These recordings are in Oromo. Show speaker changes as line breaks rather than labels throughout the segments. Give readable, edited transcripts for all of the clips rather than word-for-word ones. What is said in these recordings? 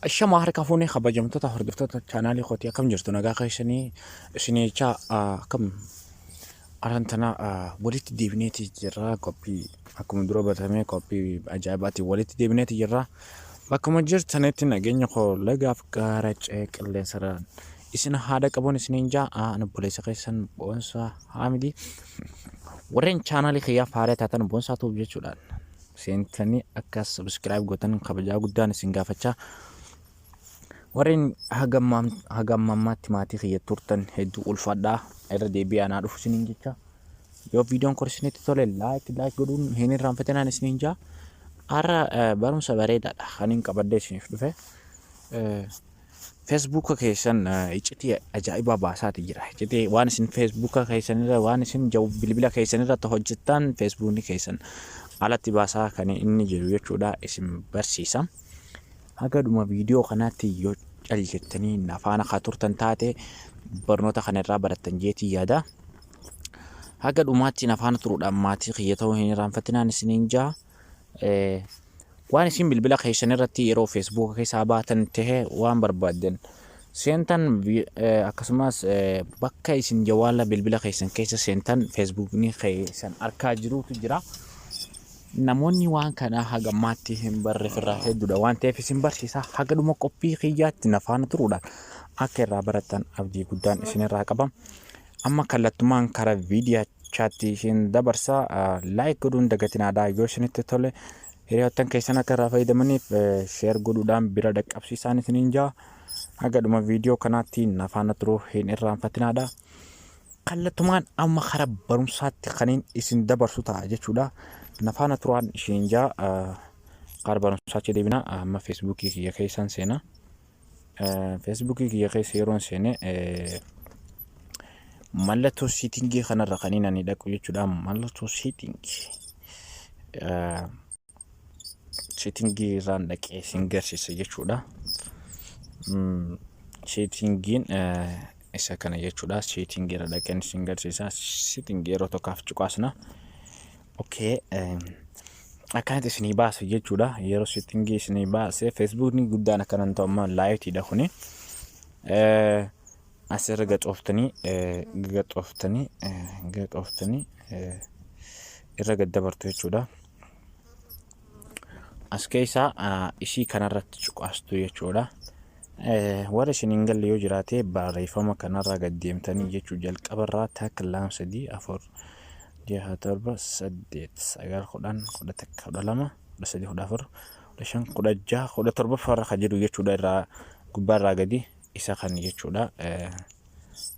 Ashama harka fuunee kabajamtoota hordoftoota chaanaalii kootii, akkam jirtu? Nagaa keessanii isinii jechaa, akkam aran tana walitti deebineeti jirra. Qophii akkuma dura batamee qophii ajaa'ibaatiin walitti deebineeti jirra. Bakkuma jirtanitti nageenya koo lagaaf gaara ce'ee qilleensarraan isin haadha qabuun isiniin jaa. Ani obboleessa keessan Boonsaa Haamidii. Warreen chaanaalii kiyyaaf haaraa taatan Boonsaa Tuub jechuudhaan seentanii akka subscribe gootan kabajaa guddaan isin gaafachaa, warreen haga ammaatti maatii kiyya turtan hedduu ulfaadhaa, irra deebi'aa naa dhufu isiniin jecha. Yoo viidiyoon kun isinitti tole like like godhuun hin irraanfatinaan isiniin jaa. Har'a barumsa bareedaadha kan hin qabadhee isiniif dhufe. Feesbuuka keessan iccitii ajaa'ibaa baasaati jira. Iccitii waan isin feesbuuka keessanirra, waan isin bilbila keessanirratti hojjettan feesbuukni keessan alatti baasaa kan inni jiru jechuudha isin barsiisa. Haga dhuma viidiyoo kanaatti yoo cal jettanii na faana haa turtan taate barnoota kana irraa barattan jeetii yaada. Haga dhumaatti na faana turuudhaan maatii kiyya ta'uu hin irraanfatinaan isiniin jaa. Waan isin bilbila keessan irratti yeroo feesbuuka keessaa baatan ta'e waan barbaaddan seentan, akkasumas bakka isin jawaala bilbila keessan keessa seentan feesbuukni keessan arkaa jirutu jira. Namoonni waan kana haga ammaatti hin barre irraa hedduudha waan ta'eef isin barsiisa. Haga dhuma qophii kiyyaatti na faana turuudhaan akka irraa barattan abdii guddaan isinirraa qaba. Amma kallattumaan karaa viidiyachaatti isin dabarsa. Like godhuun dagatinaadha. Yoo isinitti tole hiriyoottan keessan akka irraa fayyadamaniif share godhuudhaan bira dhaqqabsiisaan isiniin jaa. Haga dhuma viidiyoo kanaatti na faana turuu hin irraanfatinaadha. Kallattumaan amma karaa barumsaatti kaniin isin dabarsu ta'a jechuudha. Na faana turaan isiniin jaa. Karaa barumsaatti deebina. Amma feesbuukii kiyya keessan seena. Feesbuukii kiyya keessa yeroon seene mallattoo setting kanarra kan inni ani dhaqu jechuudha. Mallattoo setting irraan dhaqee isin garsiisa jechuudha. Settingiin isa kana jechuudha. Setting irra dhaqeen isin garsiisa. Setting yeroo tokkaaf cuqaasna. Okay. Akkanatti isinii baasa jechuudha. Yeroo setting isinii baase feesbuukni guddaan akkanan ta'u amma Lite dha kuni. Asirra gaxooftanii gaxooftanii gaxooftanii irra gad dabartu jechuudha. As keessaa ishii kanarratti cuqaastu jechuudha. Warri isin hin galle yoo jiraate barreeffama kanarraa gad deemtanii jechuu, jalqabarraa takka, lama, sadii, afur, jaha, torba, saddeet, sagal, 10, 11, 12, 13, 14, 15, 16, 17ffaarra kan jiru jechuudha, irraa gubbaarraa gadi isa kan jechuudha.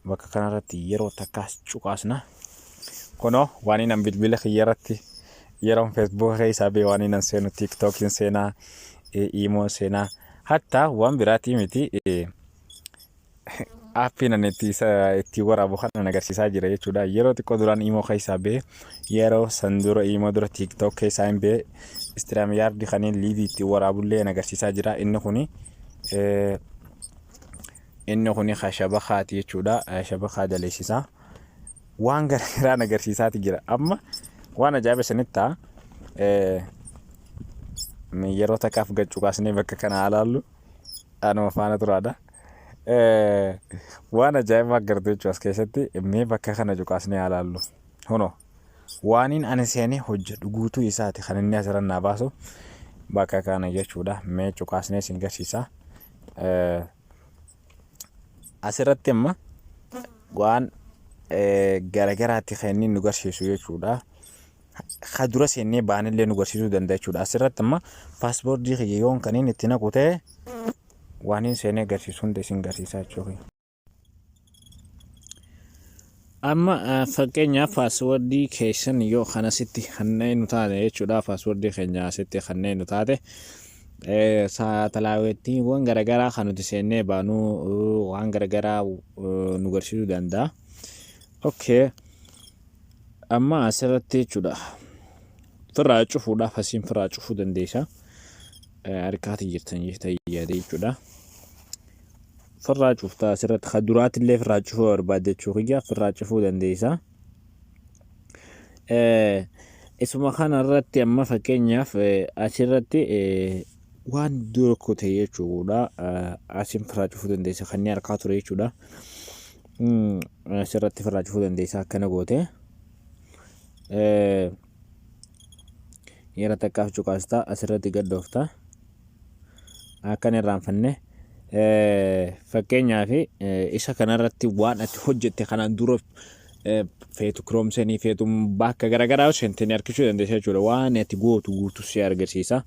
Bakka kanarratti yeroo takkaas cuqaasna. Kunoo waan inni bilbila kiyya irratti yeroon feesbuuka keessaa ba'e waan inni seenu tiiktookiin seenaa, iimoon seenaa, hatta waan biraatii miti, aappiin ani itti isa ittiin waraabu kana agarsiisaa jira jechuudha. Yeroo xiqqoo duraan iimoo keessaa ba'e, yeroo san dura iimoo dura TikTok keessaa hin ba'e, StreamYard kaniin live ittiin waraabullee agarsiisaa jira. Inni kuni ka shabakaati jechuudha. Shabakaa daleessisaa. Waan garaagaraan agarsiisaati jira. Amma waan ajaa'iba isinitti ta'a. Yeroo takkaaf gad cuqaasnee bakka kana haa laallu. Anuma faana turaadha. Waan ajaa'ibaa agartu jechuudha as keessatti. Mee bakka kana cuqaasnee haa laallu. Kunoo waaniin ani seenee hojjedhu guutuu isaati kan inni asirra naa baasu bakka kana jechuudha. Mee cuqaasnee isin garsiisa. Asirratti amma waan garagaraatti kan inni nu garsiisu jechuudha. Ka dura seennee baanillee nu garsiisuu danda'a jechuudha. Asirratti amma password kiyya yoon kan inni itti naqu ta'e waan inni seenee agarsiisu hunda isin garsiisaa jechuudha. Amma fakkeenyaaf password keessan yoo kanasitti kanneen nu taate jechuudha. Password keenya asitti kanneen nu taate saatalaayitiiwwan garaagaraa kan nuti seennee baanu waan garaagaraa nu garsiisuu danda'a. Okay. Amma asirratti jechuudha. Firraa cufuudhaaf asiin firraa cufuu dandeessa. Harkaati jirtan jettee yaade jechuudha. Firraa cuftaa asirratti kan duraatillee firraa cufuu barbaadde jechuu kiyya firraa cufuu dandeessa. Isuma kana irratti amma fakkeenyaaf asirratti Waan dura kute jechuudha. Asiin firraa cufuu dandeessa kan inni harkaa ture jechuudha. Asirratti firraa cufuu dandeessa akkana goote. Yeroo takkaaf cuqaasta, asirratti gad dhoofta. Akkan irraanfanne, fakkeenyaaf isa kanarratti waan ati hojjette kanaan dura feetu Chrome seenii, feetu bakka garaagaraa seentanii harkisuu dandeessa jechuudha. Waan ati gootu guutuu si agarsiisa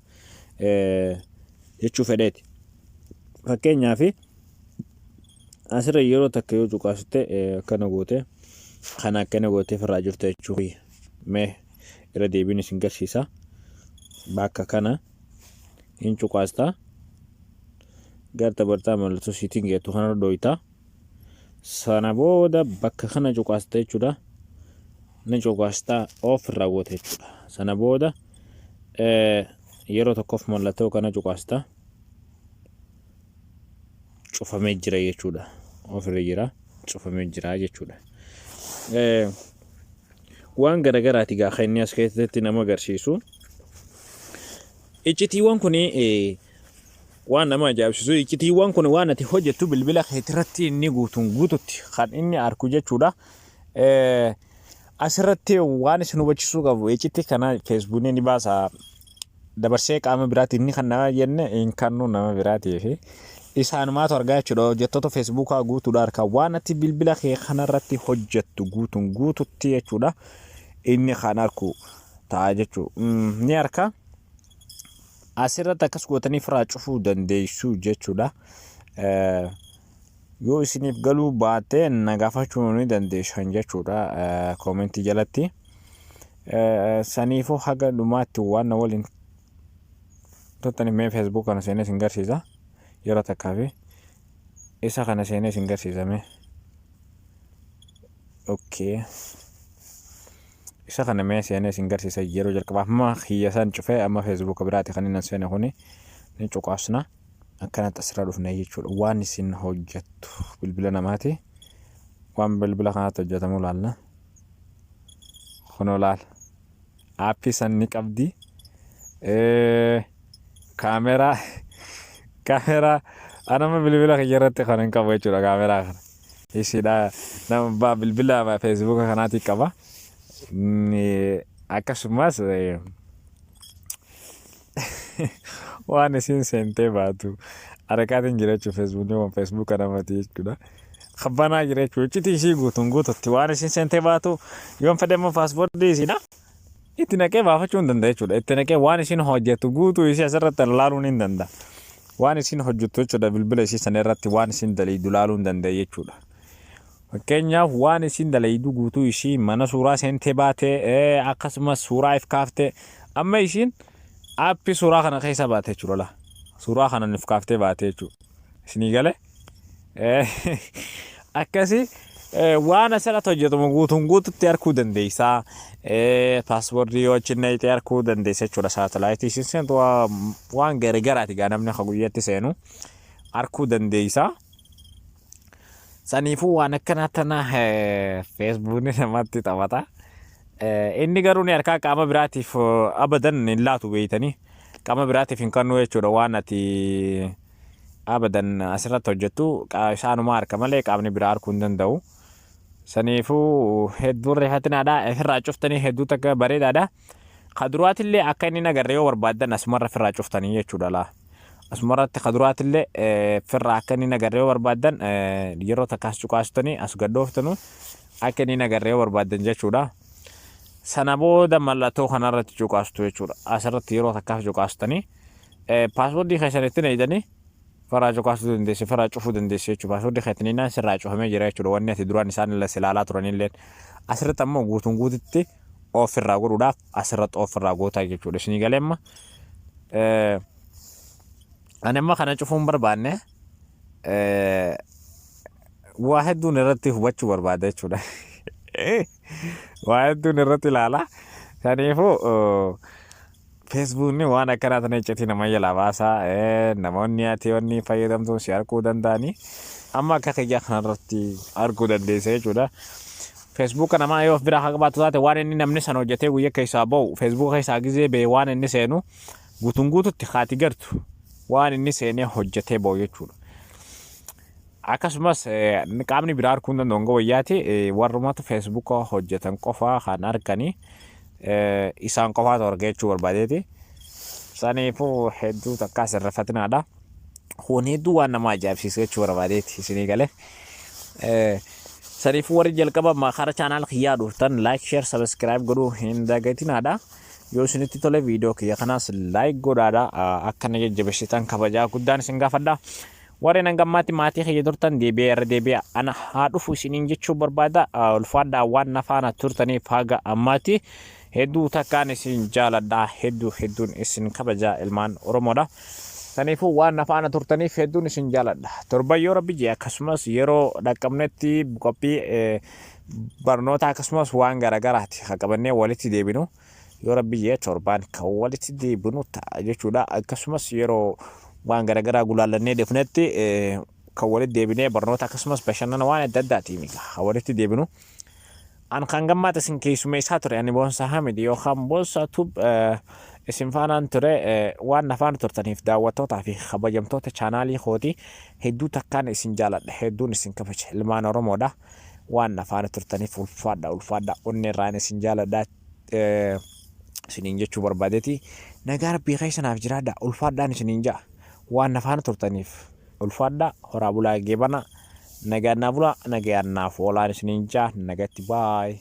jechuu fedheeti. Fakkeenyaaf asirra yeroo takka yoo cuqaaste, akkana goote, kana akkana gootee ofirraa jirtu jechuudha. Mee irra deebiin isin garsiisa. Bakka kana hin cuqaasta. Gara dabartaa mallattoo setting jettu kanarra dhooyta. Sana booda bakka kana cuqaasta jechuudha. Ni cuqaasta, off irraa goote jechuudha. Sana booda yeroo tokkoof mallattoo kana cuqaasta. Cufamee jira jechuudha. Off irra jira. Cufamee jira jechuudha. Waan garagaraati gaa kan inni as keessatti nama agarsiisu. Iccitiiwwan kun waan nama ajaa'ibsiisu. Iccitiiwwan kun waan ati hojjettu bilbila keetirratti inni guutuun guututti kan inni arku jechuudha. Asirratti waan isin hubachiisuu qabu, iccitii kana Feesbuukni ni baasa, dabarsee qaama biraatiif ni kan jenne hin kannu, nama biraatiif isaanumaatu argaa jechuudha. Hojjettoota Feesbuukaa guutuudha harka waan ati bilbila kee kanarratti hojjettu guutuun guututti jechuudha. Inni kan arku ta'a jechuudha. Ni harka. Asirratti akkas gootanii firaa cufuu dandeessu jechuudha. Yoo isiniif galuu baate na gaafachuu ni dandeessan jechuudha koomentii jalatti. Saniifuu haga dhumaatti waan na waliin turtaniif, mee Facebook kana seenee isin garsiisa. Yeroo takkaa fi isa kana seenee isin garsiisa mee. Okay. Isa kana mee seenee isin garsiisa yeroo jalqabaaf. Amma kiyya san cufee, amma Facebook biraati kan inni seene kuni ni cuqaasna. Akkanatti asirra dhufna jechuudha. Waan isin hojjettu bilbila namaati. Waan bilbila kanatti hojjetamu laalla. Kunoo laala. Aappii san ni qabdi. Kaameraa anama bilbila kiyya irratti kan hin qabu jechuudha kaameraa kana. Isiidha, nama abbaa bilbila Feesbuuka kanaatii qaba. Akkasumas waan isiin seentee baatu harkaatiin jira jechuudha, Feesbuukni waan Feesbuuka namaati jechuudha. Kabbanaa jira jechuudha. Iccitii isii guutuun guututti waan isiin seentee baatu, yoon fedhe immoo paaspoortii isiidha itti naqee baafachuu hin danda'a jechuudha. Itti naqee waan isiin hojjettu guutuu isii asirratti ilaaluu ni danda'a. Waan isiin hojjettu jechuudha, bilbila isii sana irratti waan isiin daliidu ilaaluu hin danda'a jechuudha. Fakkeenyaaf waan isiin dalaydu guutuu ishii, mana suuraa seentee baatee, akkasumas suuraa if kaaftee, amma isiin aappii suuraa kana keessa baate jechuudha la. Suuraa kana if kaaftee baate jechuudha. Isinii galee? Akkasii waan asirratti hojjetamu guutuun guututti arguu dandeessaa. Paaspoortii yoo achi naqxee arguu dandeessa jechuudha. Saatalaayitii isin seentu waan garagaraati gaa namni akka guyyaatti seenu arguu dandeessa. Saniifuu waan akkanaa tana Feesbuukni namatti taphata. Inni garuu ni harkaa, qaama biraatiif abadan hin laatu beeytanii. Qaama biraatiif hin kennu jechuudha, waan ati abadan asirratti hojjettu isaanuma harka malee qaamni biraa arguu hin danda'u. Saniifuu hedduu rifatinaadha. Ofirraa cuftanii hedduu takka bareedaadha. Ka duraatillee akka inni hin agarre yoo barbaaddan asumarra ofirraa cuftanii jechuudha laa. Asumarratti ka duraatillee firraa akka inni hin agarre yoo barbaaddan yeroo takka as cuqaastanii as gad dhooftanu, akka inni hin agarre yoo barbaaddan jechuudha. Sana booda mallattoo kanarratti cuqaastu jechuudha. Asirratti yeroo takkaaf cuqaastanii paaswordii keessan itti naqxanii firraa cuqaasuu dandeessu, firraa cufuu dandeessu jechuudha. Paaswordii keessan innaan sirraa cufamee jira jechuudha. Wanni ati duraan isaan ilaalaa turanillee asirratti ammoo guutuun guututti off irraa godhuudhaaf asirratti off irraa gootaa jechuudha. Isinii galee amma? Ani amma kana cufuun barbaanne, waa hedduun irratti hubachuu barbaada jechuudha. Waa hedduun irratti ilaala. Kanaafuu Feesbuukni waan akkanaa tana iccitii nama jalaa baasaa, namoonni ati wanni fayyadamtuun si arguu danda'anii amma akka kiyyaa kanarratti arguu dandeessa jechuudha. Feesbuuka namaa yoo of biraa haa qabaattu taate, waan inni namni sana hojjetee guyyaa keessaa bahu, Feesbuuka keessaa gizee ba'e, waan inni seenu guutuun guututti haati gartu Waan inni seenee hojjetee ba'u jechuudha. Akkasumas qaamni biraa arguu hin danda'u hanga wayyaati warrumatu Feesbuuka hojjetan qofaa kan arganii isaan qofaatu arga jechuu barbaadeeti. Saniifuu hedduu takkaa sirreeffatinaadha. Kun hedduu waan nama ajaa'ibsiisu jechuu barbaadeeti isinii galee. Saniifuu warri jalqaba karaa channel kiyyaa dhuftan like, share, subscribe godhuu hin dagatinaadha. Yoo isinitti tole viidiyoo kiyya kanaas like godhaadha. Akka na jajjabeessitan kabajaa guddaan isin gaafadha. Warreen hanga ammaatti maatii kiyya turtan deebi'ee irra deebi'ee ana haa dhufu isiniin jechuu barbaada. Ulfaadhaa waan na faana turtaniif haga ammaatti hedduu takkaan isin jaaladha. Hedduu hedduun isin kabajaa ilmaan Oromoodha. Saniifuu waan na faana turtaniif hedduun isin jaaladha. Torban yoo rabbi jee akkasumas yeroo dhaqqabnetti qophii barnoota akkasumas waan garaagaraati kan qabannee walitti deebinu. Yoo rabbi jee torbaan kan walitti deebinu ta'a jechuudha. Akkasumas yeroo waan garaagaraa gulaallannee dhufnetti kan walitti deebinee barnoota akkasumas bashannana waan adda addaatiin kan walitti deebinu. An kan gammaata isin keessummeessaa ture ani Boonsaa Hamid yookaan Boonsaa Tube isin faanaan ture. Waan na faana turtaniif daawwattootaa fi kabajamtoota chaanaalii kooti hedduu takkaan isin jaaladha, hedduun isin kabaja ilmaan Oromoodha. Waan na faana turtaniif ulfaadha, ulfaadha, onnee irraan isin jaaladha isiniin jechuu barbaadeeti. Nagaa rabbii keessa naaf jiraadha, ulfaadhaan isiniin ja'a. Waan na faana turtaniif ulfaadha, horaa bulaa, geebana, nagaan naa bulaa, nagaan naaf oolaan isiniin ja'a, nagatti, baay.